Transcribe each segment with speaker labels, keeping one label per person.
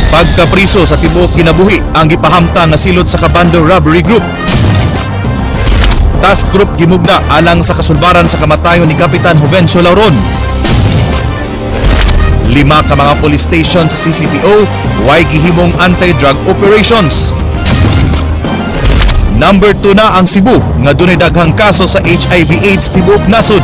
Speaker 1: Pagkapriso sa tibuok kinabuhi ang gipahamtang nga silot sa Kabando Robbery Group. Task Group gimugna alang sa kasulbaran sa kamatayon ni Kapitan Jovencio Lauron. Lima ka mga police station sa CCPO way gihimong anti-drug operations. Number 2 na ang Cebu nga dunay daghang kaso sa HIV AIDS tibuok nasod.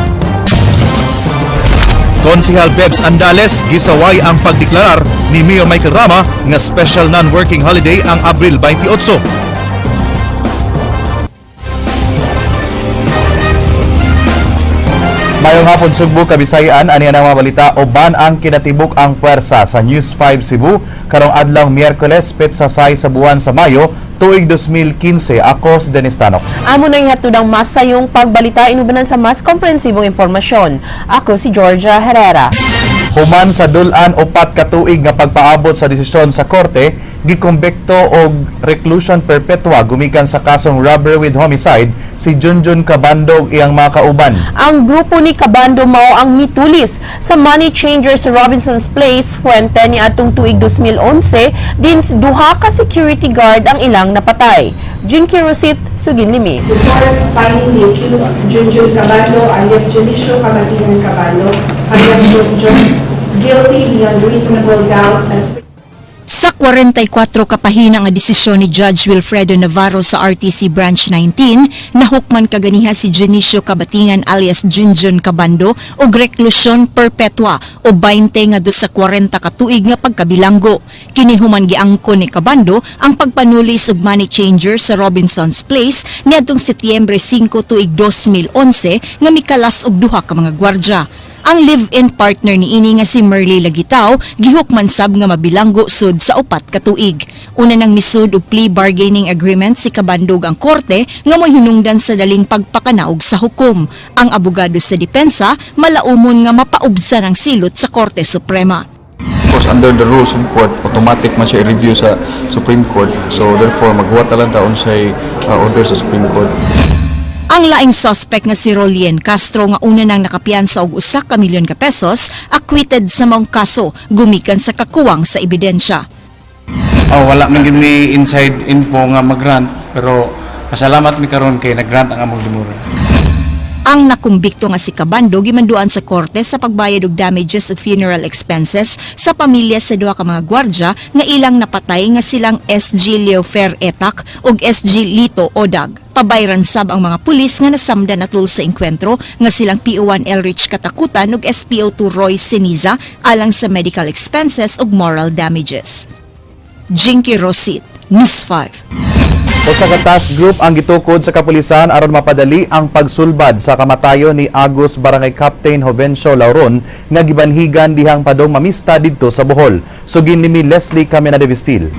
Speaker 1: Konsehal Bebs Andales gisaway ang pagdeklarar ni Mayor Michael Rama nga special non-working holiday ang Abril 28. Mayong hapon, Sugbo, Kabisayaan, ani ang mga balita uban ang kinatibuk ang puwersa sa News 5 Cebu karong adlaw Miyerkules, petsa 6 sa buwan sa Mayo, tuig 2015. Ako si Dennis Tanok.
Speaker 2: Amo na ihatod ang mas sayong pagbalita inubanan sa mas komprehensibong impormasyon. Ako si Georgia Herrera.
Speaker 1: Human sa dul-an 4 ka tuig nga pagpaabot sa desisyon sa korte, gikumbekto og reclusion perpetua gumikan sa kasong robbery with homicide si Junjun Kabando ug iyang mga kauban.
Speaker 2: Ang grupo ni Kabando mao ang mitulis sa money changer sa Robinson's Place, Fuente, ni atong tuig 2011 din duha ka security guard ang ilang napatay. Jinky Rosit, sugin limi.
Speaker 3: The court finding the accused Junjun Cabando alias Junicio Cabatingan Cabando alias Junjun guilty beyond reasonable doubt as
Speaker 4: Sa 44 kapahina nga desisyon ni Judge Wilfredo Navarro sa RTC Branch 19, nahukman kaganiha si Junicio Cabatingan alias Junjun Cabando og reklusyon perpetua o 20 ngadto sa 40 ka tuig nga pagkabilanggo. Kini human giangkon ni Cabando ang pagpanulis og money changer sa Robinson's Place niadtong Setyembre 5 tuig 2011 nga mikalas og duha ka mga gwardya. Ang live-in partner ni ini nga si Merly Lagitaw gihukman sab nga mabilanggo sud sa 4 ka tuig. Una nang misud og plea bargaining agreement si Kabando ug ang korte nga mohinungdan sa daling pagpakanaog sa hukom. Ang abogado sa depensa malaumon nga mapaubsan ang silot sa Korte Suprema.
Speaker 5: Of course, under the rules of court, automatic man siya i-review sa Supreme Court. So, therefore, maghuwat na lang taon siya order sa Supreme Court.
Speaker 4: Ang laing suspect nga si Rolien Castro nga una nang nakapiyansa og 1 ka milyon ka pesos, acquitted sa maong kaso gumikan sa kakuwang sa ebidensya.
Speaker 6: Oh, wala man gyud mi inside info nga mag-grant, pero pasalamat mi karon kay nag-grant ang among demurrer.
Speaker 4: Ang nakumbikto nga si Kabando gimanduan sa korte sa pagbayad og damages ug funeral expenses sa pamilya sa duha ka mga gwardya nga ilang napatay nga silang SG Leofer Etak ug SG Lito Odag. Pabayran sab ang mga pulis nga nasamdan atol sa engkwentro nga silang PO1 Elrich Katakutan ug SPO2 Roy Seniza alang sa medical expenses ug moral damages. Jinky Rosit, News 5.
Speaker 1: Usa ka task group ang gitukod sa kapulisan aron mapadali ang pagsulbad sa kamatayon ni Agus Barangay Captain Jovencio Lauron nga gibanhigan dihang padong mamista didto sa Bohol. Sugin ni Leslie Camina de Vistil.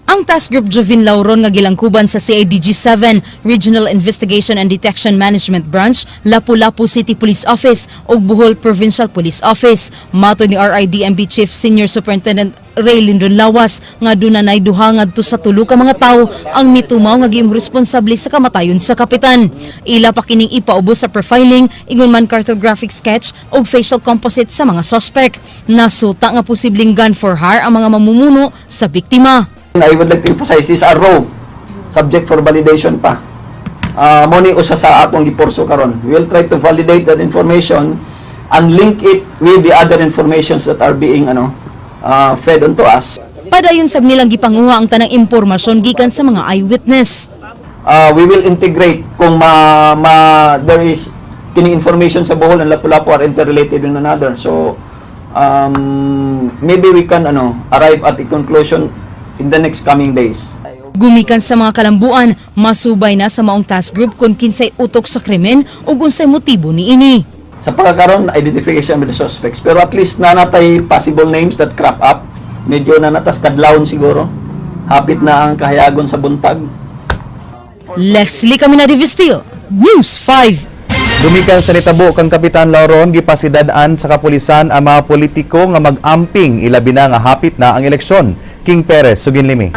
Speaker 7: Ang Task Group Jovin Lauron nga gilangkuban sa CIDG 7 Regional Investigation and Detection Management Branch, Lapu-Lapu City Police Office ug Bohol Provincial Police Office. Matod ni RIDMB Chief Senior Superintendent Ray Lindon Lawas nga dunay duha ngadto sa tulo ka mga tawo ang mitumaw nga gihimong responsable sa kamatayon sa kapitan. Ila pa kining ipaubos sa profiling, ingon man cartographic sketch ug facial composite sa mga suspect. Nasuta nga posibleng gun for hire ang mga mamumuno sa biktima.
Speaker 8: I would like to emphasize these are raw, subject for validation pa. Mo ni usa sa atong gipurso karon. We will try to validate that information and link it with the other informations that are being ano fed onto us.
Speaker 7: Padayon sab nilang gipanguha ang tanang impormasyon gikan sa mga eyewitness.
Speaker 8: We will integrate kung ma there is kining information sa Bohol and Lapu-Lapu are interrelated with one another. So maybe we can ano arrive at a conclusion in the next coming days.
Speaker 7: Gumikan sa mga kalambuan, masubay na sa maong task group kung kinsay utok sa krimen ug unsay motibo niini.
Speaker 8: Sa pagkakaroon, identification with the suspects. Pero at least naa na tay possible names that crop up. Medyo naa na tas kadlawon siguro. Hapit na ang kahayagon sa buntag.
Speaker 7: Leslie Camina de Vistil, News 5.
Speaker 1: Gumikan sa nitabo kang Kapitan Lauron, gipasidad-an sa kapulisan ang mga politiko nga mag-amping ilabi na nga hapit na ang eleksyon. King Perez, sugin limi.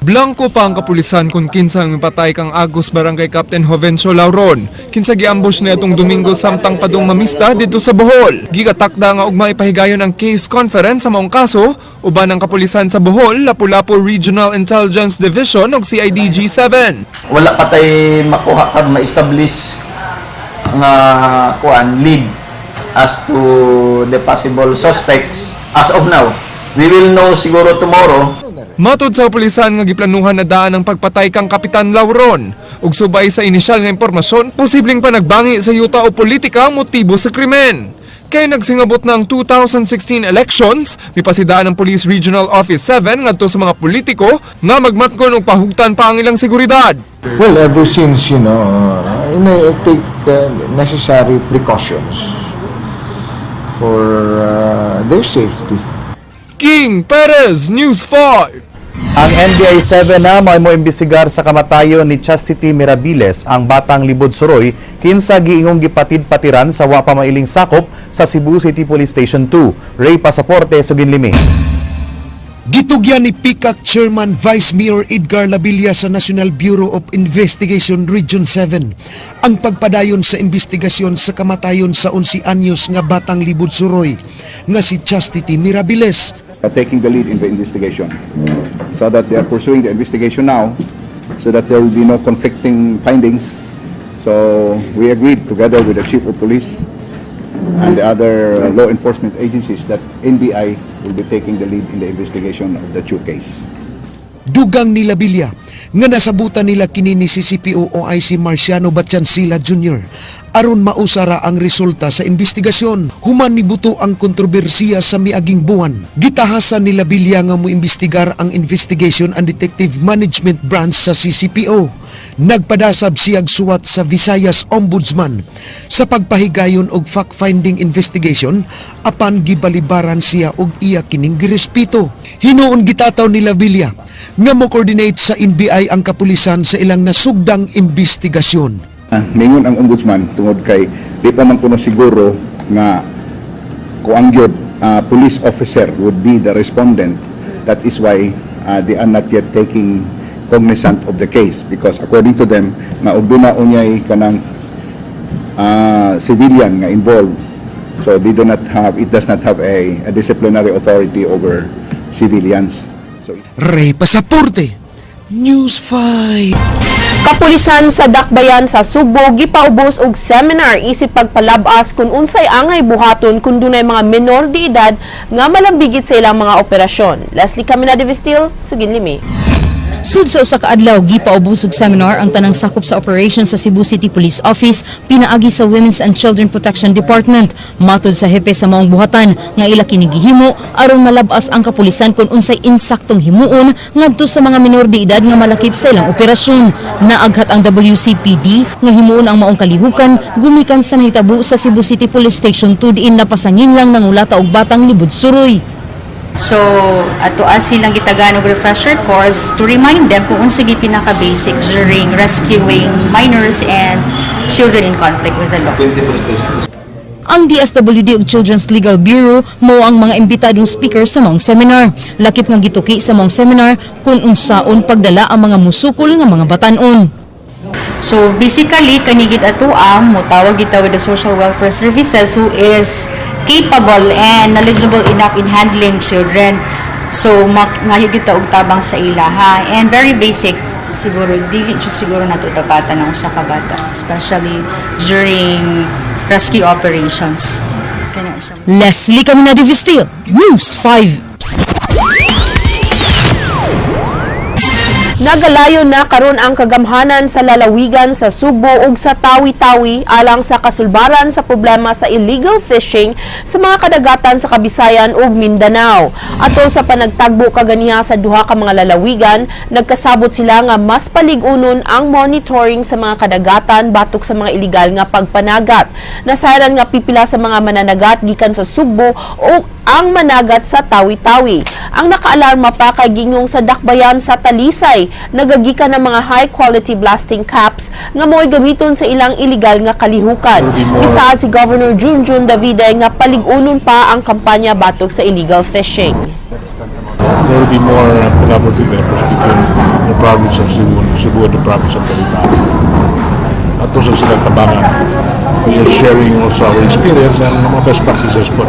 Speaker 9: Blanco pa ang kapulisan kung kinsa ang mipatay kang Agus Barangay Captain Jovencio Lauron. Kinsa giambush niadtong Domingo samtang padung mamista didto sa Bohol. Gigatakda nga ugma ipahigayon ang case conference sa maong kaso uban ang kapulisan sa Bohol, Lapu-Lapu Regional Intelligence Division ug CIDG 7.
Speaker 8: Wala pa tay makuha karon, ma-establish nga kuan lead as to the possible suspects as of now. We will know siguro tomorrow.
Speaker 9: Matod sa kapulisan nga giplanuhan na daan ang pagpatay kang Kapitan Lauron. Ug subay sa inisyal nga impormasyon, posibleng panagbangi sa yuta o politika ang motibo sa krimen. Kay nagsingabot na ang 2016 elections, mipasidaan ang Police Regional Office 7 ngadto sa mga politiko nga magmatkon og pahugtan pa ang ilang seguridad.
Speaker 10: Well, ever since, I take necessary precautions for their safety.
Speaker 9: King Perez, News 5.
Speaker 1: Ang NBI 7 na may mo imbestigar sa kamatayon ni Chastity Mirabilis, ang batang Libod Suroy, kinsa giingong gipatid-patiran sa wa pa mailing sakop sa Cebu City Police Station 2. Ray Pasaporte, Suginlimi.
Speaker 11: Gitugyan ni PICAC Chairman Vice Mayor Edgar Labilla sa National Bureau of Investigation Region 7 ang pagpadayon sa investigasyon sa kamatayon sa 11 anyos nga batang Libod Suroy nga si Chastity Mirabilis.
Speaker 12: Taking the lead in the investigation so that they are pursuing the investigation now so that there will be no conflicting findings. So we agreed together with the chief of police and the other law enforcement agencies that NBI will be taking the lead in the investigation of the Chu case.
Speaker 11: Dugang ni Labilla nga nasabutan nila kini ni CCPO OIC Marciano Batiancila Jr. aron mausara ang resulta sa investigasyon. Human nibuto ang kontrobersiya sa miaging buwan. Gitahasan ni Labilla nga moimbestigar ang Investigation and Detective Management Branch sa CCPO. Nagpadasab siyag suwat sa Visayas Ombudsman sa pagpahigayon og fact-finding investigation apan gibalibaran siya og iya kining girespeto. Hinuon gitataw ni Labilla nga mo coordinate sa NBI ang kapulisan sa ilang nasugdang investigasyon.
Speaker 12: Mingon ang ombudsman tungod kay di pa man kuno siguro nga kuang gyud police officer would be the respondent. That is why they are not yet taking cognizant of the case because according to them nga og duna unyay kanang civilian nga involved, so they do not have it does not have a disciplinary authority over civilians, so
Speaker 11: Ray Pasaporte, News 5.
Speaker 2: Kapulisan sa Dakbayan sa Sugbo gipaubos og seminar isip pagpalabas kung unsay angay buhaton kung dunay mga menor de edad nga malambigit sa ilang mga operasyon. Leslie Caminada Vestil, Suginlimi.
Speaker 7: Sud sa usa ka adlaw, gipaubos og seminar ang tanang sakop sa operations sa Cebu City Police Office pinaagi sa Women's and Children Protection Department. Matod sa hepe sa maong buhatan nga ila kini gihimo aron malabas ang kapulisan kung unsay insaktong himuon ngadto sa mga minor de edad nga malakip sa ilang operasyon. Naaghat ang WCPD nga himuon ang maong kalihukan gumikan sa nahitabo sa Cebu City Police Station 2 diin napasangin lang nangulata og batang Libod Suroy.
Speaker 13: So, ato silang gitagaan og refresher course to remind them kung unsa gyud pinaka-basic during rescuing minors and children in conflict with the law.
Speaker 7: Ang DSWD ug Children's Legal Bureau mao ang mga imbitadong speaker sa maong seminar. Lakip nga gituki sa maong seminar kung unsaon pagdala ang mga musukol nga mga batan-on.
Speaker 13: So basically kani gid ato ang motawag kita with the social welfare services who is capable and knowledgeable enough in handling children. So ngayo kita og tabang sa ilaha and very basic siguro, dili jud siguro nato tapatan ang usa ka bata, especially during rescue operations. Kana siya.
Speaker 7: Leslie Caminada Vistil, News 5.
Speaker 2: Nagalayo na karon ang kagamhanan sa lalawigan sa Sugbo ug sa Tawi-Tawi alang sa kasulbaran sa problema sa illegal fishing sa mga kadagatan sa Kabisayan ug Mindanao. Atol sa panagtagbo kaganiha sa duha ka mga lalawigan, nagkasabot sila nga mas palig-unon ang monitoring sa mga kadagatan batok sa mga illegal nga pagpanagat. Nasayran nga pipila sa mga mananagat gikan sa Sugbo o ang managat sa Tawi-Tawi. Ang nakaalarma pa kay gingong sa dakbayan sa Talisay, nagagikan ng mga high quality blasting caps nga mo'y gamiton sa ilang illegal nga kalihukan. Isaad si Governor Junjun Davide nga palig-unon pa ang kampanya batok sa illegal fishing.
Speaker 14: There will be more collaborative efforts between province of Cebu, Cebu and the province of Cavite. Ato sa silang tabangan. We are sharing also our experience and mga best practices po.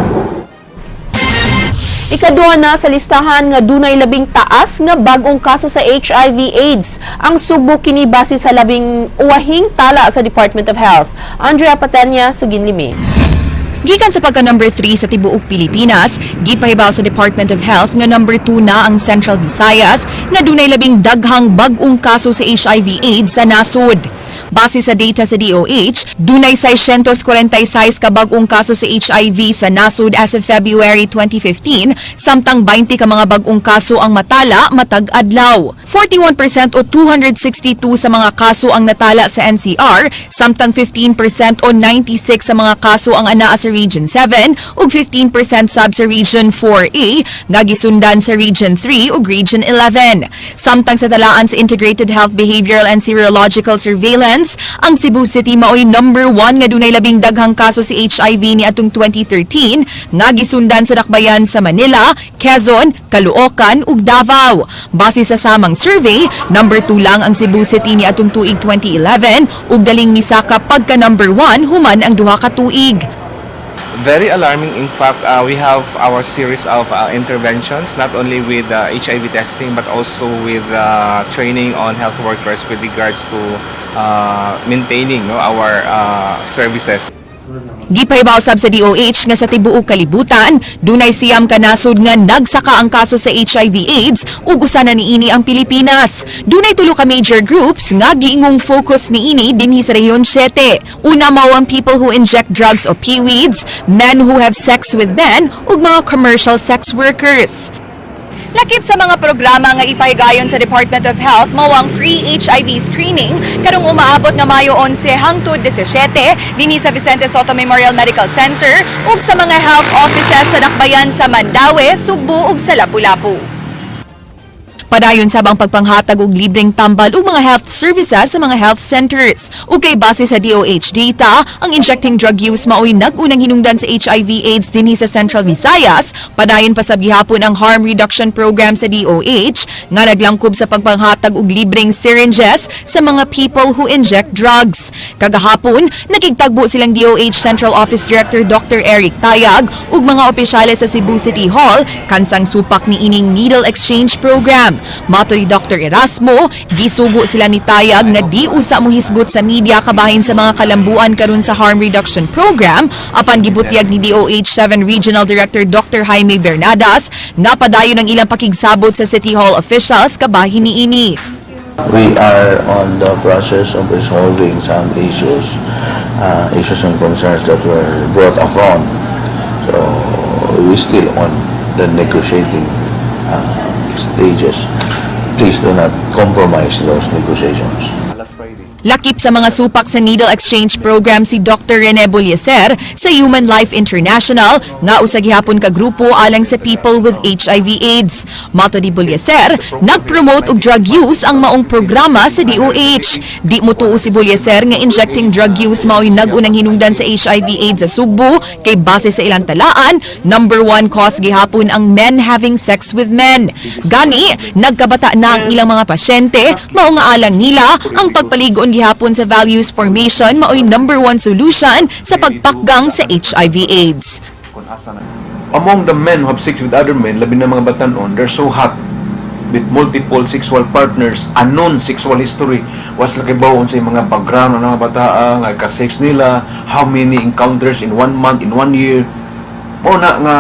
Speaker 2: Ikaduha na sa listahan nga dunay labing taas nga bag-ong kaso sa HIV AIDS. Ang Sugbo kini base sa labing uwahing tala sa Department of Health. Andrea Patenya, Suginlimi.
Speaker 15: Gikan sa pagka number 3 sa tibuok Pilipinas, gipahibaw sa Department of Health nga number 2 na ang Central Visayas nga dunay labing daghang bag-ong kaso sa HIV AIDS sa nasod. Base sa data sa DOH, dunay 646 ka bag-ong kaso sa HIV sa nasod as of February 2015, samtang 20 ka mga bag-ong kaso ang matala matag adlaw. 41% o 262 sa mga kaso ang natala sa NCR, samtang 15% o 96 sa mga kaso ang anaa sa Region 7 ug 15% sab sa Region 4A nga gisundan sa Region 3 ug Region 11. Samtang sa talaan sa Integrated Health Behavioral and Serological Surveillance, ang Cebu City maoy number 1 nga dunay labing daghang kaso sa HIV ni atong 2013 nga gisundan sa dakbayan sa Manila, Quezon, Caloocan ug Davao. Base sa samang survey, number 2 lang ang Cebu City ni atong tuig 2011 ug daling misaka pagka number 1 human ang 2 ka tuig.
Speaker 16: Very alarming. In fact, we have our series of interventions, not only with HIV testing, but also with training on health workers with regards to maintaining, no, our services.
Speaker 15: Gipahibaw sab sa DOH nga sa tibuok kalibutan, dunay 9 ka nasod nga nagsaka ang kaso sa HIV AIDS ug usa na niini ang Pilipinas. Dunay tulo ka major groups nga giingong focus niini dinhi sa Rehiyon 7. Una mao ang people who inject drugs o PWIDs, men who have sex with men ug mga commercial sex workers. Lakip sa mga programa nga ipahigayon sa Department of Health mao ang free HIV screening karong umaabot nga Mayo 11 hangtod 17 dinhi sa Vicente Sotto Memorial Medical Center ug sa mga health offices sa dakbayan sa Mandaue, Sugbo ug sa Lapu-Lapu. Padayon sab ang pagpanghatag og libreng tambal ug mga health services sa mga health centers. Ug kay base sa DOH data, ang injecting drug use maoy nag-unang hinungdan sa HIV AIDS dinhi sa Central Visayas. Padayon pa sab gihapon ang harm reduction program sa DOH nga naglangkob sa pagpanghatag og libreng syringes sa mga people who inject drugs. Kagahapon, nakigtagbo silang DOH Central Office Director Dr. Eric Tayag ug mga opisyales sa Cebu City Hall kansang supak ni ining needle exchange program. Mato ni Dr. Erasmo, gisugo sila ni Tayag nga di usa mohisgot sa media kabahin sa mga kalambuan karon sa harm reduction program, apan gibutyag ni DOH 7 Regional Director Dr. Jaime Bernadas nga padayon ang ilang pakigsabot sa City Hall officials kabahin niini.
Speaker 17: We are on the process of resolving some issues, issues and concerns that were brought upon. So we still on the negotiating stages. Please do not compromise those negotiations.
Speaker 15: Lakip sa mga supak sa needle exchange program si Dr. Rene Bulyeser sa Human Life International nga usa gihapon ka grupo alang sa people with HIV AIDS. Mato ni Bulyeser, nag-promote og drug use ang maong programa sa DOH. Di motuo si Bulyeser nga injecting drug use mao'y nag-unang hinungdan sa HIV AIDS sa Sugbo kay base sa ilang talaan, number one cause gihapon ang men having sex with men. Gani, nagkabata na ang ilang mga pasyente, mao nga alang nila ang pagpaligon gihapon sa values formation maoy number one solution sa pagpakgang sa HIV AIDS.
Speaker 18: Among the men who have sex with other men, labi na mga batanon, they're so hot with multiple sexual partners, unknown sexual history. Was lagi ba sa mga background ng mga bataa, nga ka-sex nila, how many encounters in one month, in one year. Mao na nga,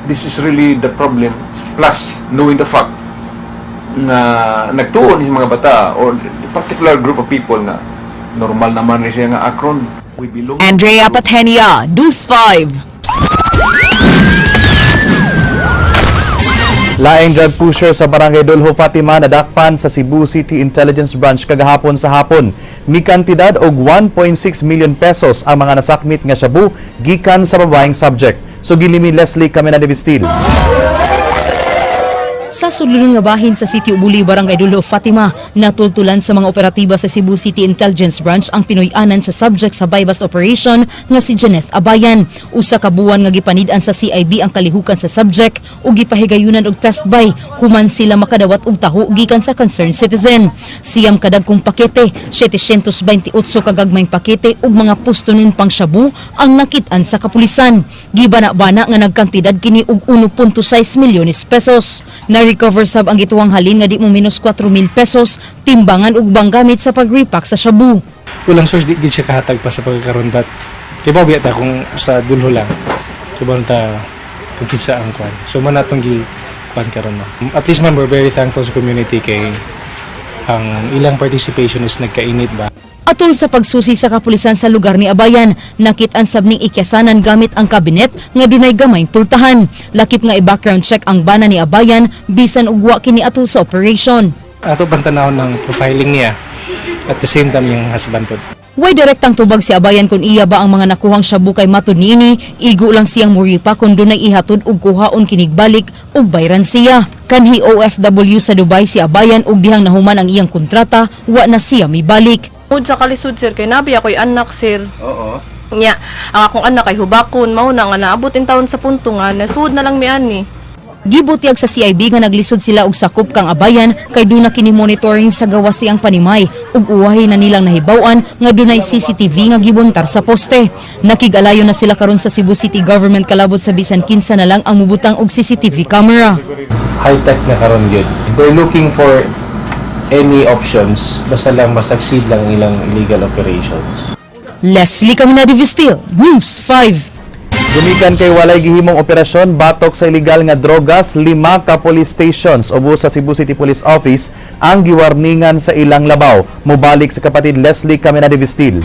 Speaker 18: this is really the problem. Plus, knowing the fact nga nagtuon yung mga bata or particular group of people nga normal naman rin siya nga akron. We belong
Speaker 15: Andrea Patenia, News 5.
Speaker 1: Laing drug pusher sa Barangay Dolho Fatima nadakpan sa Cebu City Intelligence Branch kagahapon sa hapon. Mikantidad og 1.6 million pesos ang mga nasakmit nga shabu gikan sa babaeng subject. So gilimi Leslie Camina de Vistil.
Speaker 7: Sa sudlonon nga bahin sa Sitio Buli, Barangay Dulo, Fatima, natultulan sa mga operatiba sa Cebu City Intelligence Branch ang Pinoy-anan sa subject sa buy-bust operation nga si Janeth Abayan. Usa ka buwan nga gipanid-an sa CIB ang kalihukan sa subject ug gipahigayunan og test buy human sila makadawat og taho gikan sa concerned citizen. 9 kadagkong pakete, 728 kagagmayng pakete ug mga pustonon pang shabu ang nakit-an sa kapulisan. Gibana-bana nga nagkantidad kini og 1.6 milyones pesos. Na-recover sab ang gituwang halin nga di mo minus 4,000 pesos, timbangan ug gamit sa pag-repack sa shabu.
Speaker 6: Walang source, di gid siya kahatag pa sa pagkakaroon, but kay ba ta kung sa dulho lang kay ba ta kung kinsa ang kwan. So man atong gi kwan karon, no. At least, man, we're very thankful sa community kay ang ilang participation is nagkainit ba.
Speaker 7: Atol sa pagsusi sa kapulisan sa lugar ni Abayan, nakit-an sab ning ikyasanan gamit ang kabinet nga dunay gamayng pultahan. Lakip nga i-background check ang bana ni Abayan bisan og wa kini atol sa operation.
Speaker 6: Ato pang tanawon ng profiling niya, at the same time yung husband pod.
Speaker 7: Way direktang tubag si Abayan kung iya ba ang mga nakuhang shabu kay matud niini, igo lang siyang muripa kung dunay ihatod og kuhaon kinigbalik ug bayran siya. Kanhi OFW sa Dubai si Abayan ug dihang nahuman ang iyang kontrata, wa na siya mibalik.
Speaker 2: Mud sa kalisod, sir, kay nabi ako'y anak, sir.
Speaker 18: Oo.
Speaker 2: Nya, ang akong anak ay hubakon, mao na nga naabot in taon sa punto nga nasuod na lang mi ani.
Speaker 7: Gibutyag sa CIB nga naglisod sila og sakop kang Abayan kay duna kini monitoring sa gawas siyang panimay ug uwahi na nilang nahibaw-an nga dunay CCTV nga gibuntar sa poste. Nakig-alayo na sila karon sa Cebu City Government kalabot sa bisan kinsa na lang ang mubutang og CCTV camera.
Speaker 6: High-tech na karon gyud. They're looking for any options basta lang ma-succeed lang ilang illegal operations.
Speaker 7: Leslie Caminadi Vistil, News 5.
Speaker 1: Gumikan kay walay gihimong operasyon batok sa illegal nga drogas, lima ka police stations ubos sa Cebu City Police Office ang giwarningan sa ilang labaw. Mobalik sa kapatid Leslie Caminade Vistil.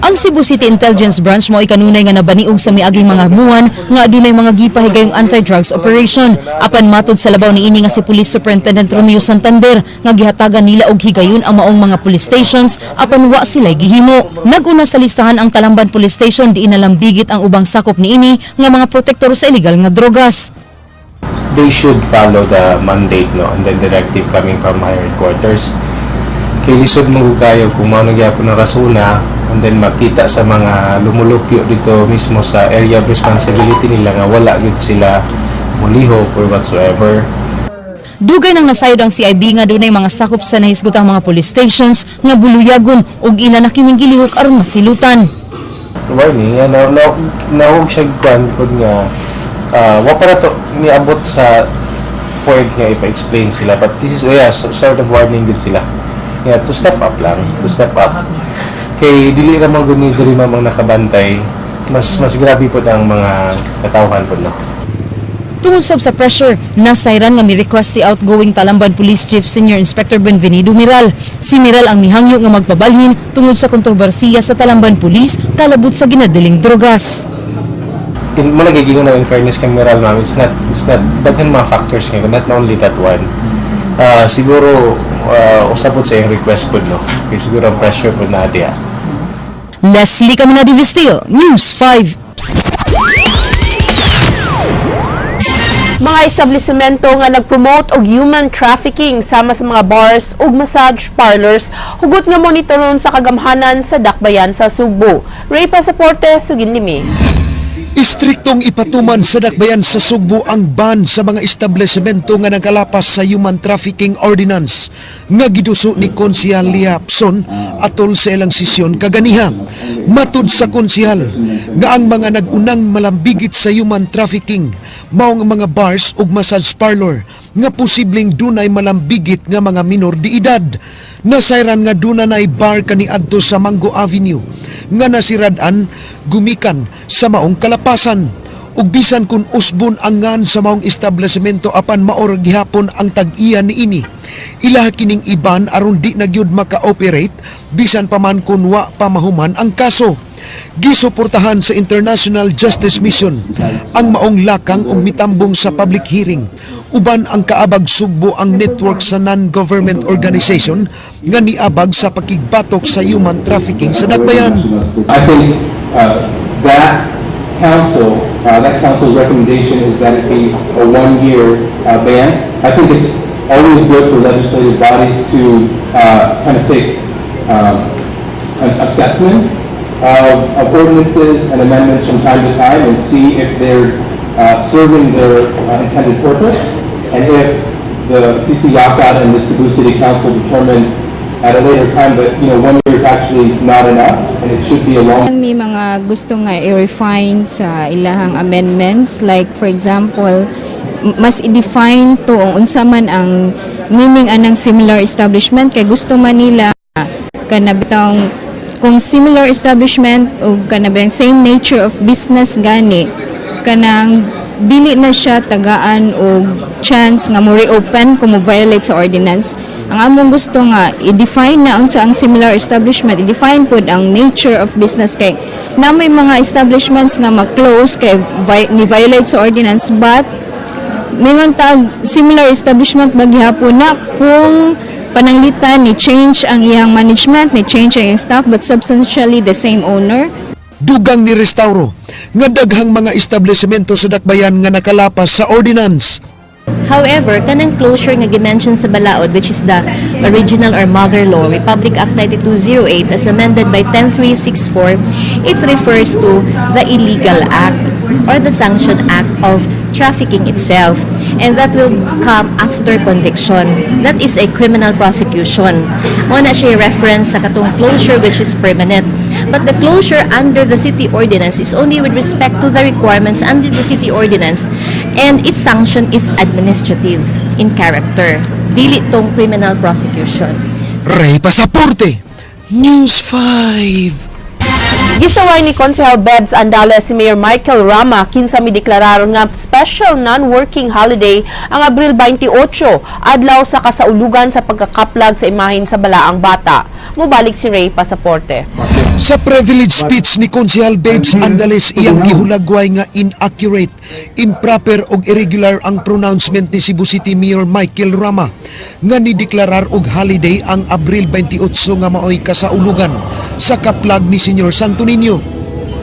Speaker 7: Ang Cebu City Intelligence Branch mao kanunay nga nabaniog sa miaging mga buwan nga adunay mga gipahigayong anti-drugs operation. Apan matod sa labaw niini nga si Police Superintendent Romeo Santander nga gihatagan nila og higayon ang maong mga police stations apan wa sila gihimo. Naguna sa listahan ang Talamban Police Station diin nalambigit ang ubang sakop niini nga mga protektor sa illegal nga drogas.
Speaker 6: They should follow the mandate, no, and the directive coming from higher headquarters. Kay lisod mo kayo kung mao na gyapon ang rasuna and then makita sa mga lumulupyo dito mismo sa area of responsibility nila nga wala gyud sila mulihok or whatsoever.
Speaker 7: Dugay nang nasayod ang CIB nga dunay mga sakop sa nahisgutang mga police stations nga buluyagon ug ila na kining gilihok aron masilutan.
Speaker 6: Warning nga na na nahug siya kwan pod nga wa pa na to niabot sa point nga ipa-explain sila, but this is, yeah, sort of warning din sila nga to step up lang, to step up, kay dili ra man gud ni diri, ma'am, ang nakabantay, mas mas grabe pod ang mga katawhan pod, no.
Speaker 7: Tungod sab sa pressure, nasayran nga mi-request si outgoing Talamban Police Chief Senior Inspector Benvenido Miral. Si Miral ang mihangyo nga magpabalhin tungod sa kontrobersiya sa Talamban Police kalabot sa ginadiling drogas.
Speaker 6: In mo lagi gingon na, in fairness kay Miral, ma'am, it's not daghan mga factors nga, not only that one. Siguro usab pod sa iyang request pod, no, kay siguro ang pressure pod na diya.
Speaker 7: Leslie Caminadi Vistil, News 5.
Speaker 2: Mga establishmento nga nagpromote og human trafficking sama sa mga bars ug massage parlors hugot nga monitoron sa kagamhanan sa Dakbayan sa Sugbo. Ray Pasaporte, sugin limi.
Speaker 11: Istriktong ipatuman sa Dakbayan sa Sugbo ang ban sa mga establishmento nga nagkalapas sa Human Trafficking Ordinance nga giduso ni Konsehal Lia Pson atol sa ilang sesyon kaganiha. Matud sa konsehal nga ang mga nag-unang malambigit sa human trafficking mao ang mga bars ug massage parlor nga posibleng dunay malambigit nga mga minor de edad. Nasayran nga dunay bar kaniadto sa Mango Avenue nga nasirad-an gumikan sa maong kalapasan. Ug bisan kung usbon ang ngan sa maong establishmento, apan maor gihapon ang tag-iya niini. Ilaha kining iban aron di na gyud maka-operate bisan pa man kun wa pa mahuman ang kaso. Gisuportahan sa International Justice Mission ang maong lakang og mitambong sa public hearing. Uban ang Kaabag Sugbo, ang network sa non-government organization nga niabag sa pakigbatok sa human trafficking sa Dakbayan.
Speaker 18: I think that
Speaker 19: council, that council's recommendation is that it be a one-year ban. I think it's always good for legislative bodies to kind of take an assessment of ordinances and amendments from time to time and see if they're serving their intended purpose. And if the CC Yacad and the Cebu City Council determine at a later time that one year is actually not enough and it should be a long
Speaker 20: May mga gusto nga i-refine sa ilahang amendments, like for example, mas i-define to ang unsa man ang meaning anang similar establishment, kay gusto man nila kana bitawng kung similar establishment o kana bang same nature of business gani, kanang dili na siya tagaan og chance nga mo reopen kung mo violate sa ordinance. Ang among gusto nga i-define na unsa ang similar establishment, i-define pod ang nature of business, kay na may mga establishments nga ma-close kay ni violate sa ordinance, but mingon tag similar establishment ba gihapon na kung pananglitan ni change ang iyang management, ni change ang iyang staff, but substantially the same owner.
Speaker 11: Dugang ni Restauro nga daghang mga establishmento sa dakbayan nga nakalapas sa ordinance.
Speaker 21: However, kanang closure nga gi-mention sa balaod, which is the original or mother law, Republic Act 9208 as amended by 10364, it refers to the illegal act or the sanction act of trafficking itself. And that will come after conviction. That is a criminal prosecution. Mao na siya reference sa katong closure which is permanent. But the closure under the city ordinance is only with respect to the requirements under the city ordinance, and its sanction is administrative in character. Dili tong criminal prosecution.
Speaker 11: Ray Pasaporte, News 5.
Speaker 2: Gisaway ni Konsehal Bebs Andales si Mayor Michael Rama kinsa mideklarar nga special non-working holiday ang Abril 28, adlaw sa kasaulugan sa pagkakaplag sa imahen sa Balaang Bata. Mubalik si Ray Pasaporte.
Speaker 11: Sa privilege speech ni Konsehal Babes Andales, iyang gihulagway nga inaccurate, improper og irregular ang pronouncement ni Cebu City Mayor Michael Rama nga nideklarar og holiday ang Abril 28 nga maoy kasaulugan sa kaplag ni Senyor Santo Niño.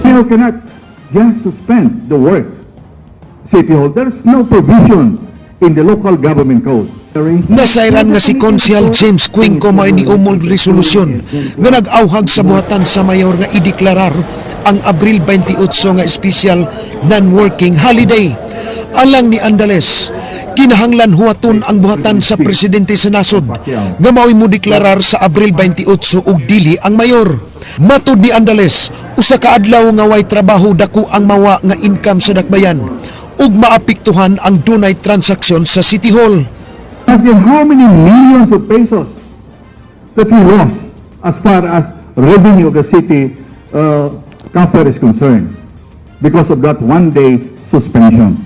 Speaker 22: You cannot just suspend the work. City Hall, there's no provision in the local government code.
Speaker 11: Nasayran nga si Konsehal James Cuenco may niumol resolusyon nga nag-awhag sa buhatan sa mayor nga ideklarar ang Abril 28 nga special non-working holiday. Alang ni Andales, kinahanglan huwaton ang buhatan sa presidente sa nasod nga mao'y mo deklarar sa Abril 28 ug dili ang mayor. Matud ni Andales, usa ka adlaw nga way trabaho, dako ang mawa nga income sa dakbayan ug maapektuhan ang dunay transaksyon sa City Hall.
Speaker 22: Imagine how many millions of pesos that we lost as far as revenue of the city coffer is concerned because of that one day suspension.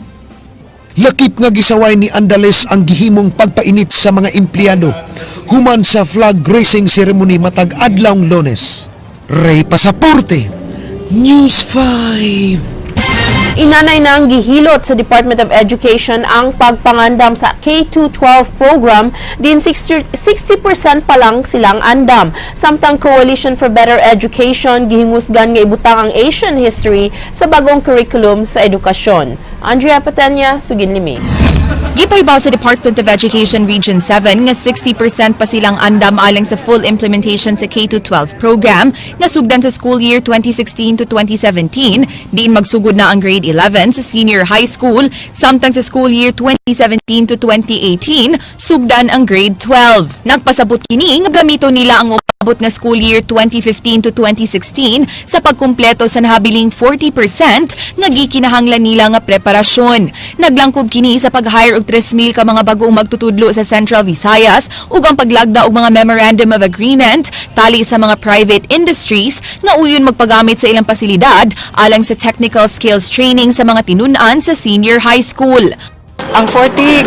Speaker 11: Lakip nga gisaway ni Andales ang gihimong pagpainit sa mga empleyado human sa flag raising ceremony matag adlawng Lunes. Ray Pasaporte, News 5.
Speaker 2: Inanay na ang gihilot sa Department of Education ang pagpangandam sa K-12 program din 60% pa lang silang andam. Samtang Coalition for Better Education gihingusgan nga ibutang ang Asian history sa bagong curriculum sa edukasyon. Andrea Patenya, Suginlimi.
Speaker 15: Gipahibaw sa Department of Education Region 7 nga 60% pa silang andam alang sa full implementation sa K-12 program nga sugdan sa school year 2016 to 2017, diin magsugod na ang grade 11 sa senior high school, samtang sa school year 2017 to 2018 sugdan ang grade 12. Nagpasabot kini nga gamito nila ang umabot nga school year 2015 to 2016 sa pagkumpleto sa nahabiling 40% nga gikinahanglan nila nga preparasyon. Naglangkob kini sa pag-hire og 3,000 ka mga bag-ong magtutudlo sa Central Visayas ug ang paglagda og mga memorandum of agreement tali sa mga private industries nga uyon magpagamit sa ilang pasilidad alang sa technical skills training sa mga tinun-an sa senior high school.
Speaker 23: Ang 40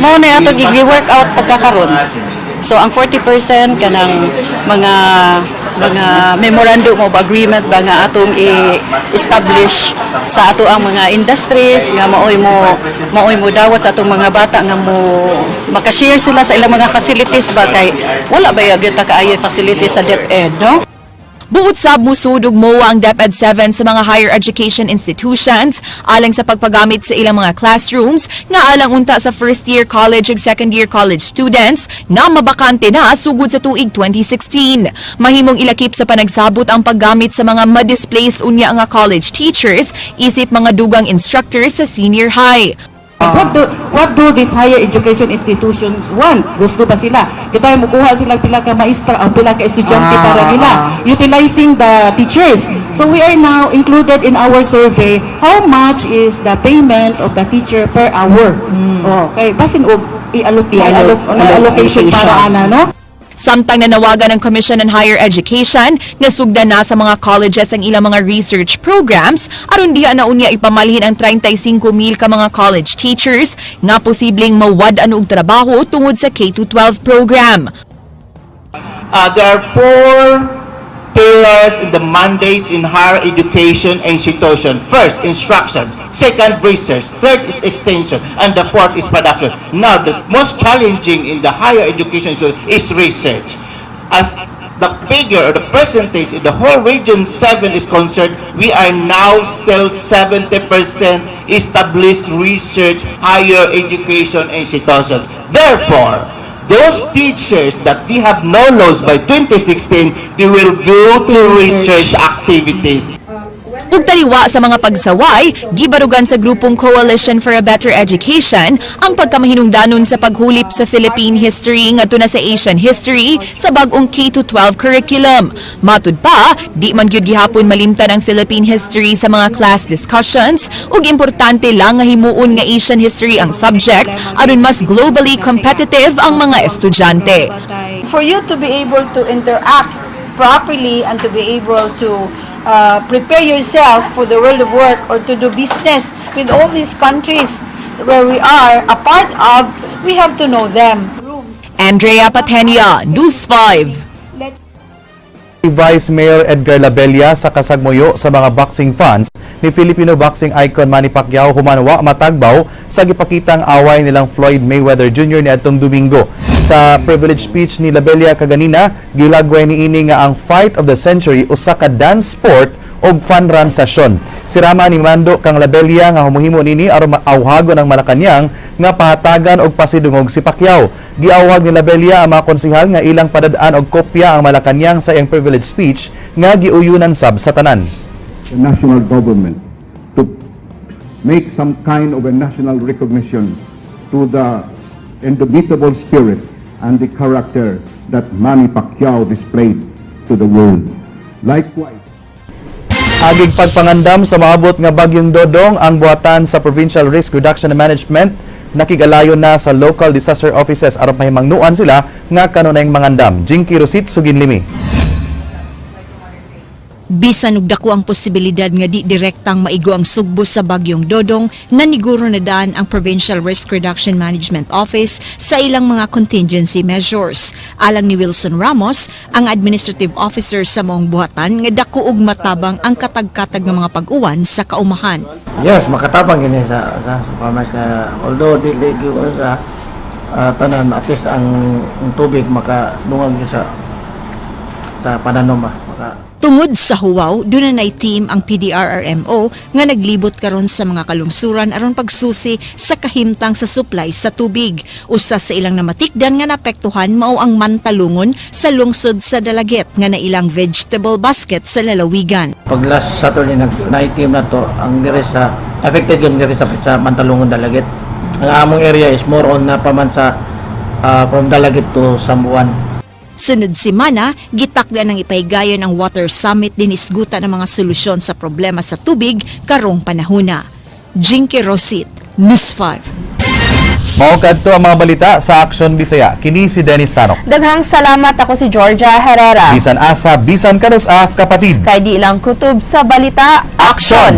Speaker 23: mao na ato gi-work out pagkakaron. So ang 40% kanang mga memorandum of agreement ba nga atong i-establish sa ato ang mga industries nga maoy mo dawat sa atong mga bata nga mo makashare sila sa ilang mga facilities ba, kay wala ba gyud ta kaayo facilities sa DepEd, no?
Speaker 15: Buot sab musud og MOA ang DepEd 7 sa mga higher education institutions alang sa pagpagamit sa ilang mga classrooms nga alang unta sa first year college ug second year college students nga mabakante na sugod sa tuig 2016. Mahimong ilakip sa panagsabot ang paggamit sa mga ma-displace unya nga college teachers isip mga dugang instructors sa senior high.
Speaker 3: What do these higher education institutions want? Gusto ba sila? Kita mukuha sila pila ka maestra o pila ka estudyante para nila utilizing the teachers. So we are now included in our survey how much is the payment of the teacher per hour. Okay, basin og i-alloc allocation para ana, no?
Speaker 15: Samtang nanawagan ng Commission on Higher Education nga sugdan na sa mga colleges ang ilang mga research programs aron diha na unya ipamalhin ang 35,000 ka mga college teachers nga posibleng mawad-an og trabaho tungod sa K-12 program.
Speaker 4: There are four pillars in the mandates in higher education institution. First, instruction. Second, research. Third is extension. And the fourth is production. Now, the most challenging in the higher education institution is research. As the figure or the percentage in the whole Region 7 is concerned, we are now still 70% established research higher education institutions. Therefore, those teachers that they have no laws by 2016, they will go to research activities.
Speaker 15: Ug taliwa sa mga pagsaway, gibarugan sa grupong Coalition for a Better Education ang pagkamahinungdanon sa paghulip sa Philippine history ngadto na sa Asian history sa bag-ong K-12 curriculum. Matud pa, di man gyud gihapon malimtan ang Philippine history sa mga class discussions ug importante lang nga himuon nga Asian history ang subject aron mas globally competitive ang mga estudyante.
Speaker 5: For you to be able to interact properly and to be able to prepare yourself for the world of work or to do business with all these countries where we are a part of, we have to know them.
Speaker 15: Andrea Patenia, News 5.
Speaker 1: Vice Mayor Edgar Labella sa kasagmuyo sa mga boxing fans ni Filipino boxing icon Manny Pacquiao human wa matagbaw sa gipakitang away nilang Floyd Mayweather Jr. niadtong Domingo. Sa privilege speech ni Labella kaganina, gilagway niini nga ang fight of the century usa ka dance sport og fun run session. Sirama ni mando kang Labella nga humuhimo nini aron maawhagon ang Malacañang nga pahatagan og pasidungog si Pacquiao. Giawhag ni Labella ang mga konsehal nga ilang padad-an og kopya ang Malacañang sa iyang privilege speech nga giuyunan sab sa tanan.
Speaker 22: The national government to make some kind of a national recognition to the indomitable spirit and the character that Manny Pacquiao displayed to the world. Likewise,
Speaker 1: Agig pagpangandam sa maabot nga bagyong Dodong, ang buhatan sa Provincial Risk Reduction and Management nakigalayon na sa local disaster offices aron mahimangnuan sila nga kanunayng mangandam. Jinky Rosit, Suginlimi.
Speaker 7: Bisan og dako ang posibilidad nga di direktang maigo ang sugbo sa bagyong Dodong, naniguro na daan ang Provincial Risk Reduction Management Office sa ilang mga contingency measures. Alang ni Wilson Ramos, ang administrative officer sa maong buhatan, nga dako og matabang ang katag-katag nga mga pag-uwan sa kaumahan.
Speaker 24: Yes, makatabang gini sa farmers na although di di gyud sa tanan, at least ang tubig makadungag gyud sa pananom ba. Maka
Speaker 7: Tungod sa huwaw, duna nay team ang PDRRMO nga naglibot karon sa mga kalungsuran aron pagsusi sa kahimtang sa supply sa tubig. Usa sa ilang namatikdan nga naapektuhan mao ang Mantalungon sa lungsod sa Dalaguete nga nailang vegetable basket sa lalawigan.
Speaker 24: Pag last Saturday nag na team na to ang dire sa affected yun dire sa Mantalungon, Dalaguete. Ang among area is more on na paman sa from Dalaguete to San Juan.
Speaker 7: Sunod semana, gitakda ng ipahigayon ang Water Summit din isgutan ang mga solusyon sa problema sa tubig karong panahona. Jinky Rosit, News 5.
Speaker 1: Mao kadto ang mga balita sa Action Bisaya. Kini si Dennis Tanok.
Speaker 2: Daghang salamat, ako si Georgia Herrera.
Speaker 1: Bisan asa, bisan kanus-a, kapatid.
Speaker 2: Kay di lang kutob sa balita, action!